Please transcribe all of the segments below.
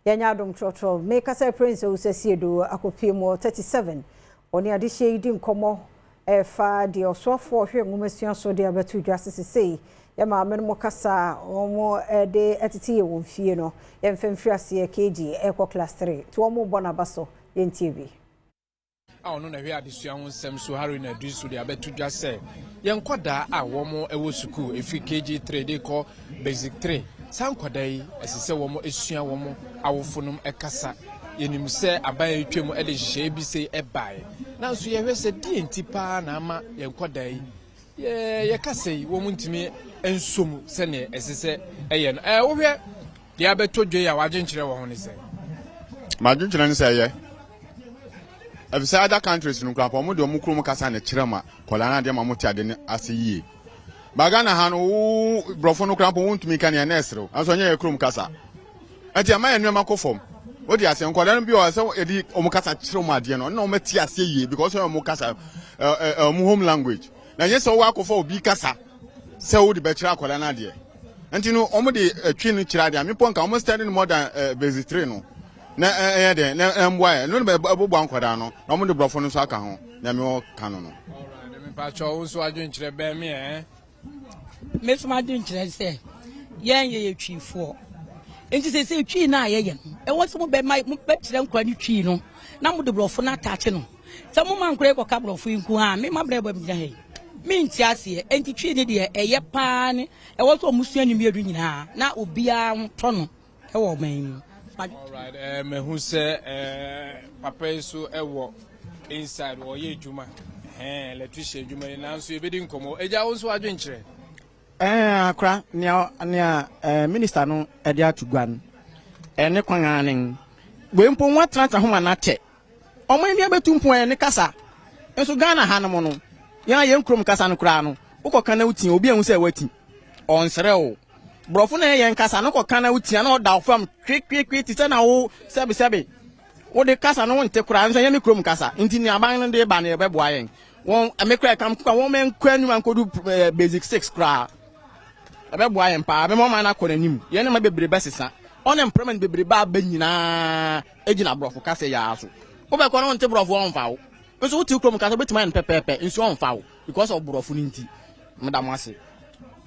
Yɛnyɛ adom trɔtrɔ. Meka sɛ Prince Owusu Asiedu akɔpie mu 37. Ɔne adehyɛ yi di nkɔmmɔ ɛfa deɛ ɔsoafoɔ hwɛ nwomasua so de abɛto dwa sesesei. Yɛ maame no mo kasa wɔn de ɛtete yɛ wɔn fie no. Yɛmfa mfiri aseɛ KG ɛkɔ class 3. Nti wɔn bɔ n'aba so, yɛntie bi. A ɔno na ɛhwɛ adesua ho nsɛm so, Haruna Iddrisu, de abɛto dwa sɛ yɛn nkɔdaa a wɔn wɔ sukuu ɛfiri KG3 de kɔ basic 3, saa nkɔdaa yi ɛsɛ sɛ wɔn esua wɔn awofonom ɛkasa. Yɛnim sɛ aban a atwa mu de nhyehyɛeɛ bi sei ɛbaeɛ, nanso yɛhwɛ sɛ deɛ nti paa na ama yɛn nkɔdaa yi yɛ yɛkasa yi wɔn ntumi nsom sɛnea ɛsɛ sɛ ɛyɛ no. Wohwɛ deɛ abɛtɔ dwa yi a, wadwenkyerɛ wɔ ho ne sɛ? Madwenkyerɛ ne sɛ ɛyɛ, ɛfisɛ other countries no koraa ɔmo de ɔmo kurom kasa na kyerɛ ma kɔlaa no adeɛ ma mo te ade no ase yie. Ba Ghana ha no, wo borɔfo no koraa mpo wontumi ka nea na ɛserew, nanso ɔnyɛ yɛ kurom kasa, ɛnti ama yɛ nneɛma kɔ fam. Wode aseɛ, nkɔdaa no bi wɔ sɛ yɛde ɔmo kasa kyerɛ ɔmo adeɛ no, ɔno na ɔmo te aseɛ yie because ɔyɛ ɔmo kasa, ɛ ɛ ɔmo home language, na nyɛ sɛ wɔwɔ akɔfa obi kasa sɛ wode bɛkyerɛ akɔdaa no adeɛ. Nti no ɔmo de ɛtwi no kyerɛ adeɛ a mepɔ nka ɔmo study no more than basic 3 no na ɛyɛ dɛn na ɛmboa yɛ no na ɛbɛboa nkwadaa no, na ɔmo de borɔfo no nso aka ho na mewɔ ka no. Mepakyɛ, wo nso adwenkyerɛ bɛn me ɛ? Me nso m'adwenkyerɛ sɛ yɛn yɛyɛ Twifoɔ, nti sɛ Twi no a yɛyɛ no, ɛwɔ sɛ mobɛma mobɛkyerɛ nkora no Twi no na mode borɔfo no atakye no. Sɛ moma nkora yi kɔka borɔfo yi nko a, mema berɛ bɔ megyina ha yi mente aseɛ. Enti Twi no deɛ, ɛyɛ paa ne ɛwɔ sɛ ɔmo sua ne mmienu nyinaa na obiara ho tɔ no ɛwɔ ɔman yi mu. Alright, mahu sɛ papa yi so ɛwɔ inside, wɔyɛ adwuma, electrician adwuma yi, nanso yɛbɛdi nkɔmmɔ. Agya, wo nso adwenkyerɛ? Akora nea minister no ɛde ato gua no, ɛne kwan ane wei mpo wɔn atenatena ho ma n'akyɛ ɔmo ani abɛtu mpo ɛne kasa nso. Ghana ha nom no, yɛn a yɛn kurom kasa no koraa no, wokɔka na wotia obi ehu sɛ wati ɔnsrɛ o. Borɔfo na yɛn kasa no, kɔka na wotia na ɔda fam kwekkwekwe te sɛ na wo sɛbesɛbe wode kasa no wonte koraa nso. Ɛnyɛ me kurom kasa nti nea aban no de ba no yɛbɛboa yɛn wɔn. Ɛme koraa ɛka koraa wɔn mɛnkɔ anim ankɔdu basic 6 koraa, ɛbɛboa yɛn paa, bɛma ɔman no akɔ n'anim. Yɛn nneɛma bebree bɛsesa, unemployment bebree ba aba nyinaa gyina borɔfo kasa yi ara so. Wobɛkɔ no, wonte borɔfo, ɔmfa wo. Nso wote kurom kasa, wobɛtumi ayɛ no pɛpɛɛpɛ, nso ɔmfa wo because of borɔfo no. Nti meda mo ase.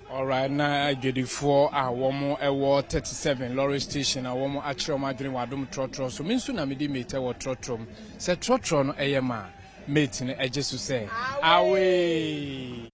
Alright, na adwadifoɔ a wɔn wɔ 37 lorry station a wɔn akyerɛ wɔn adwene wɔ Adom Trɔtrɔ so. Me nso na mede mate wɔ trɔtrɔ mu sɛ trɔtrɔ no ɛyɛ ma mate no ɛgye so sɛ awee.